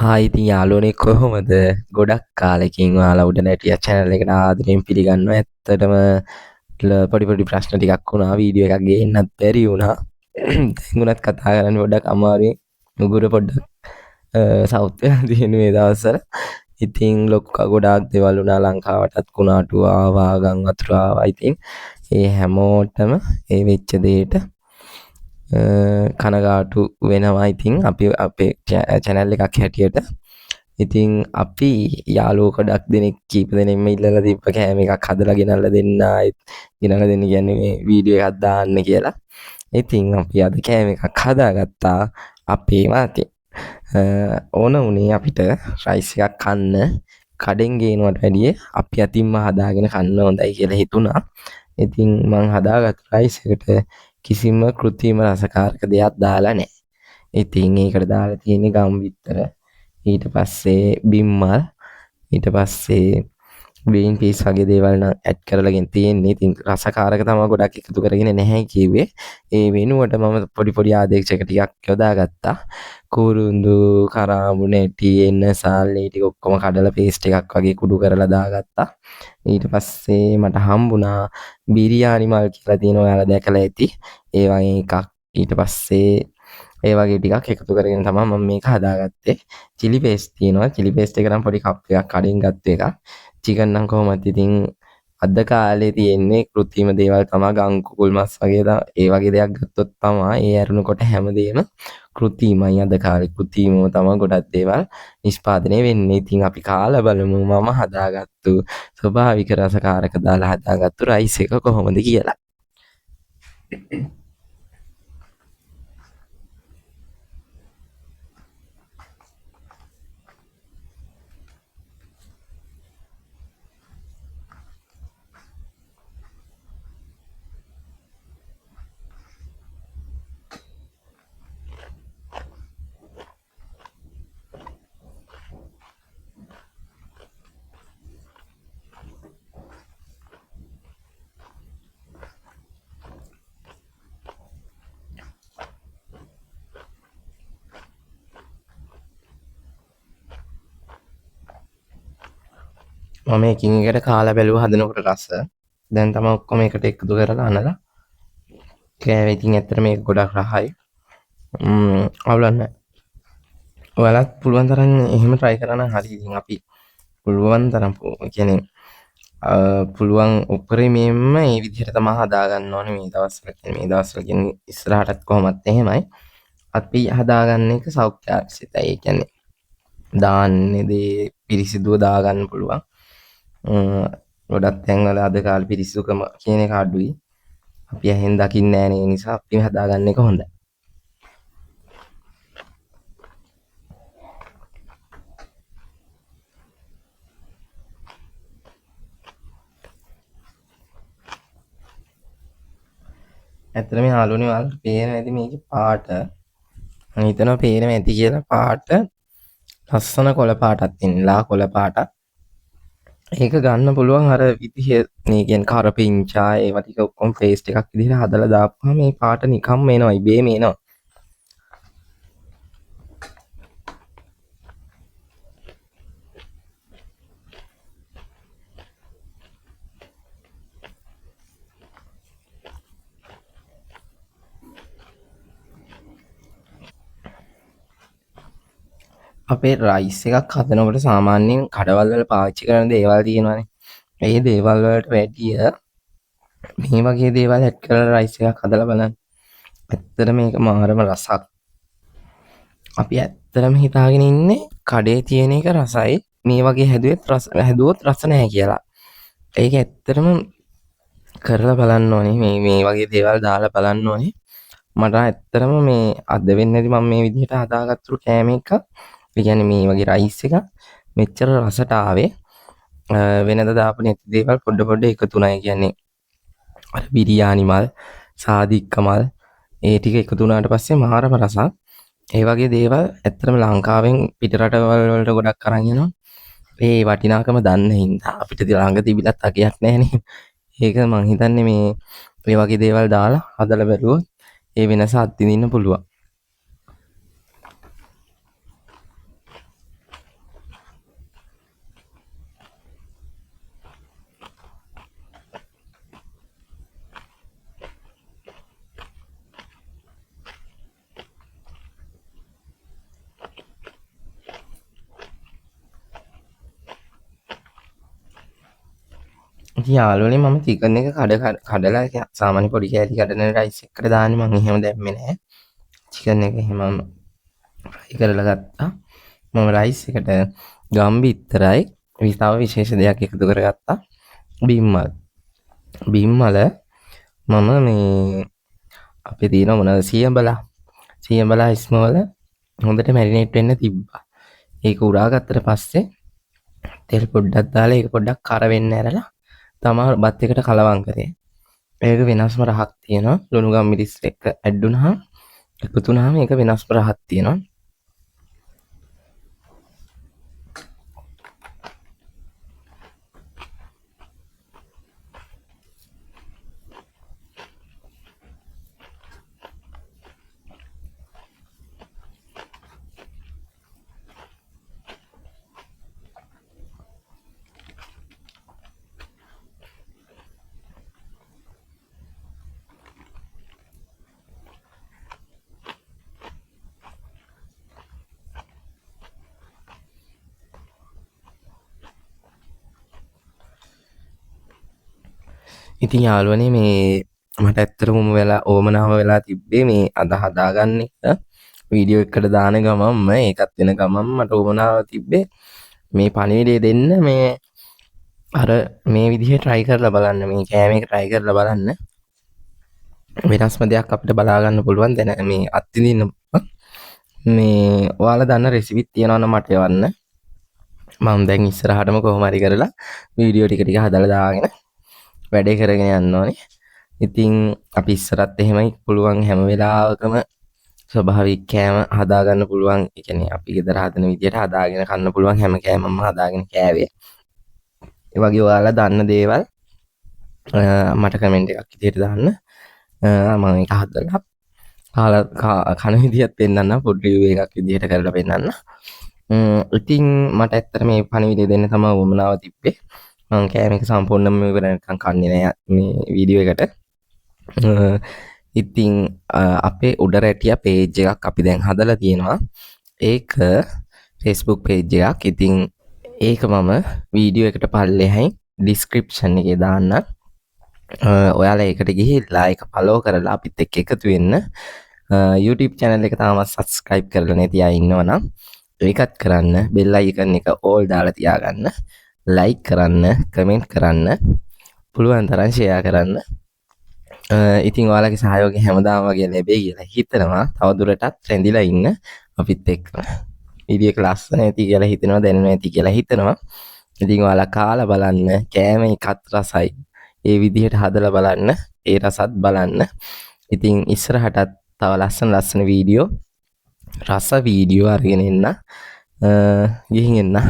Hi, ඉතින් යාළුවනේ කොහොමද? ගොඩක් කාලෙකින් ඔයාලා උඩ නැටියා චැනල් එකට ආදරෙන් පිළිගන්නවා. ඇත්තටම පොඩි පොඩි ප්‍රශ්න ටිකක් වුණා. වීඩියෝ එකක් ගේන්නත් බැරි වුණා. දැන් උනත් කතා කරන්න පොඩ්ඩක් අමාරුයි. උගුර පොඩ්ඩක් සවුත් වෙලා තියෙන මේ දවස්වල. ඉතින් ලොක්ක ගොඩාක් දේවල් වුණා. ලංකාවටත් කුණාටු ආවා, ගම් වතුර ආවා. ඉතින් ඒ හැමෝටම ඒ වෙච්ච දෙයට කනගාටු වෙනවා. ඉතින් අපි අපේ චැනල් එකක් හැටියට ඉතින් අපි යාළුවෝ ගොඩක් දෙනෙක් කීප දෙනෙක්ම ඉල්ලලා තිබ්බ කෑම එකක් හදලා ගෙනල්ලා දෙන්න, ආයෙත් ගෙනල්ලා දෙන්න කියන්නේ මේ වීඩියෝ එකක් දාන්න කියලා. ඉතින් අපි අද කෑම එකක් හදාගත්තා අපේ අතින්. ඕන වුණේ අපිට රයිස් එකක් කන්න කඩෙන් ගේනවට වැඩිය අපි අතින්ම හදාගෙන කන්න හොඳයි කියලා හිතුණා. ඉතින් මං හදාගත්තු රයිස් එකට කිසිම කෘත්‍රිම රසකාරක දෙයක් දාලා නැහැ. ඉතින් ඒකට දාලා තියෙන්නේ ගම් බිත්තර, ඊට පස්සේ බිම්මල්, ඊට පස්සේ ග්‍රීන් පීස් වගේ දේවල් නම් ඇඩ් කරලාගෙන තියෙන්නේ. ඉතින් රසකාරක තමයි ගොඩක් එකතු කරගෙන නැහැ කිව්වේ. ඒ වෙනුවට මම පොඩි පොඩි ආදේශක ටිකක් යොදාගත්තා. කුරුඳු, කරාඹු නැටි, එන්නසාල් ඒ ටික ඔක්කොම කඩලා පේස්ට් එකක් වගේ කුඩු කරලා දාගත්තා. ඊට පස්සේ මට හම්බුණා බිරියානි මල් කියලා තියෙන, ඔයාලා දැකලා ඇති. ඒ වගේ එකක්. ඊට පස්සේ ඒ වගේ ටිකක් එකතු කරගෙන තමයි මම මේක හදාගත්තේ. චිලි පේස්ට් තියෙනවා. චිලි පේස්ට් එක නම් පොඩි කප් එකක් කඩෙන් ගත්ත එකක්. චිකන් නම් කොහොමත් ඉතින් අද කාලේ තියෙන්නේ කෘත්‍රිම දේවල් තමයි. ගම් කුකුල් මස් වගේ ඒ වගේ දෙයක් ගත්තොත් තමයි ඒ ඇරුණකොට හැමදේම කෘත්‍රිමයි. අද කාලේ කෘත්‍රිමව තමයි ගොඩක් දේවල් නිෂ්පාදනය වෙන්නේ. ඉතින් අපි කාලා බලමු මම හදාගත්තු ස්වභාවික රසකාරක දාලා හදාගත්තු රයිස් එක කොහොමද කියලා. මම එකින් එකට කාලා බැලුවා හදනකොට රස. දැන් තමයි ඔක්කොම එකට එකතු කරලා අනලා කෑවේ. ඉතින් ඇත්තට මේක ගොඩක් රහයි. අවුලක් නෑ. ඔයාලත් පුළුවන් තරම් එහෙම try කරා නම් හරි. ඉතින් අපි පුළුවන් තරම් කියන්නේ පුළුවන් උපරිමයෙන්ම මේ විදිහට තමයි හදාගන්න ඕනේ මේ දවස්වල. කියන්නේ මේ දවස්වල කියන්නේ ඉස්සරහටත් කොහොමත් එහෙමයි. අපි හදාගන්න එක සෞඛ්‍යාරක්ෂිතයි. ඒ කියන්නේ දාන්නේ දේ පිරිසිදුව දාගන්න පුළුවන්. ගොඩක් තැන්වල අද කාලේ පිරිසිදුකම කියන එක අඩුයි. අපි ඇහෙන් දකින්නේ නෑනේ. ඒ නිසා අපි හදාගන්න එක හොඳයි. ඇත්තටම යාළුවනේ ඔයාලට පේනවා ඇති මේකේ පාට. මං හිතනවා පේනවා ඇති කියලා. පාට ලස්සන කොළ පාටක් තියෙන ලා කොළ පාටක්. ඒක ගන්න පුළුවන් අර විදිහ, මේ කියන්නේ කරපිංචා ඒවා ටික ඔක්කොම පේස්ට් එකක් විදිහට හදලා දාපුවාම මේ පාට නිකම්ම එනවා, ඉබේම එනවා. අපේ රයිස් එකක් හදනකොට සාමාන්‍යයෙන් කඩවල් වල පාවිච්චි කරන දේවල් තියෙනවානේ. ඒ දේවල් වලට වැඩිය මේ වගේ දේවල් ඇඩ් කරලා රයිස් එකක් හදලා බලන්න. ඇත්තට මේක මාරම රසක්. අපි ඇත්තටම හිතාගෙන ඉන්නේ කඩේ තියෙන එක රසයි, මේ වගේ හැදුවොත් රස නෑ කියලා. ඒක ඇත්තටම කරලා බලන්න ඕනේ. මේ වගේ දේවල් දාලා බලන්න ඕනේ. මට ඇත්තටම මේ අද වෙන්නේ නැති මම මේ විදිහට හදාගත්තු කෑම එකක්. ඒ කියන්නේ මේ වගේ රයිස් එකක් මෙච්චර රසට ආවේ. වෙනද දාපු නැති දේවල් පොඩ පොඩ එකතු වුණා. ඒ කියන්නේ අර බිරියානි මල්, සාදික්ක මල් ඒ ටික එකතු වුණාට පස්සේ මාරම රසක්. ඒ වගේ දේවල් ඇත්තටම ලංකාවෙන් පිට රටවල් වලට ගොඩක් අරන් යනවා. ඒ වටිනාකම දන්න හින්දා අපිට ළඟ තිබිලත් අගයක් නෑනේ. ඒක මං හිතන්නේ මේ වගේ දේවල් දාලා හදලා බැලුවොත් ඒ වෙනස අත්විඳින්න පුළුවන්. ඉතින් යාළුවනේ මම චිකන් එක කඩලා සාමාන්‍ය පොඩි කෑලි කඩන රයිස් එකකට දාන්නේ මං එහෙම දැම්මේ නෑ. චිකන් එක එහෙමම ෆ්‍රයි කරලා ගත්තා. මම රයිස් එකට ගම්බිත්තරයි තව විශේෂ දෙයක් එකතු කරගත්තා. බිම්මල්. බිම්මල මම මේ අපේ තියෙන මොනවද සියඹලා. සියඹලා ඉස්මවල හොඳට මැරිනේට් වෙන්න තිබ්බා. ඒක උරා ගත්තට පස්සේ තෙල් පොඩ්ඩක් දාලා ඒක පොඩ්ඩක් කර වෙන්න ඇරලා තමා බත් එකට කලවම් කරේ. ඒක වෙනස්ම රහක් තියෙනවා. ලුණු ගම්මිරිස් එක්ක ඇඩ් වුණාම එකතු වුණාම ඒක වෙනස්ම රහක් තියෙනවා. ඉතින් යාළුවනේ මේ මට ඇත්තටම ඕමනාව වෙලා තිබ්බේ මේ අද හදාගන්න එක වීඩියෝ එකකට දාන ගමන්ම ඒකත් වෙන ගමන්ම මට ඕමනාව තිබ්බේ මේ පණිවිඩය දෙන්න මේ අර මේ විදිහේ try කරලා බලන්න මේ කෑම එක try කරලා බලන්න වෙනස්ම දෙයක් අපිට බලා ගන්න පුළුවන් දැන මේ අත්විඳින්න පුළුවන්. මේ ඔයාලා දන්න රෙසිපිත් තියෙනවා නම් මට එවන්න. මම දැන් ඉස්සරහටම කොහොම හරි කරලා වීඩියෝ ටික ටික හදලා දාගෙන වැඩේ කරගෙන යන්න ඕනේ. ඉතින් අපි ඉස්සරත් එහෙමයි පුළුවන් හැම වෙලාවකම ස්වභාවික කෑම හදාගන්න පුළුවන්. ඒ කියන්නේ අපි ගෙදර හදන විදියට හදාගෙන කන්න පුළුවන් හැම කෑමක්ම හදාගෙන කෑවේ. ඒ වගේ ඔයාලා දන්න දේවල් මට කමෙන්ට් එකක් විදියට දාන්න. මම ඒක හදලා කාලා කන විදියත් පෙන්නන්න, ෆුඩ් රිවිව් එකක් විදියට කරලා පෙන්නන්න. ඉතින් මට ඇත්තට මේ පණිවිඩය දෙන්න තමයි උවමනාව තිබ්බේ. මං කෑම එක සම්පූර්ණයෙන්ම ඉවර වෙනකන් කන්නේ නෑ මේ වීඩියෝ එකට. ඉතින් අපේ උඩ රැටියා පේජ් එකක් අපි දැන් හදලා තියෙනවා. ඒක Facebook page එකක්. ඉතින් ඒක මම වීඩියෝ එකට පල්ලෙහායින් ඩිස්ක්‍රිප්ෂන් එකේ දාන්නම්. ඔයාලා ඒකට ගිහිල්ලා ඒක ෆලෝ කරලා අපිත් එක්ක එකතු වෙන්න. YouTube channel එක තාමත් subscribe කරලා නැති අය ඉන්නවනම් ඒකත් කරන්න. බෙල් අයිකන් එක ඕල් දාලා තියාගන්න. ලයික් කරන්න, කමෙන්ට් කරන්න, පුළුවන් තරම් ෂෙයා කරන්න. ඉතින් ඔයාලගේ සහයෝගය හැමදාම වගේ ලැබෙයි කියලා හිතනවා. තවදුරටත් රැඳිලා ඉන්න අපිත් එක්ක. වීඩියෝ එක ලස්සන ඇති කියලා හිතනවා, දැනෙනවා ඇති කියලා හිතනවා. ඉතින් ඔයාලා කාලා බලන්න, කෑම එකත් රසයි. ඒ විදිහට හදලා බලන්න, ඒ රසත් බලන්න. ඉතින් ඉස්සරහටත් තව ලස්සන ලස්සන වීඩියෝ, රස වීඩියෝ අරගෙන එන්න. ගිහින් එන්න.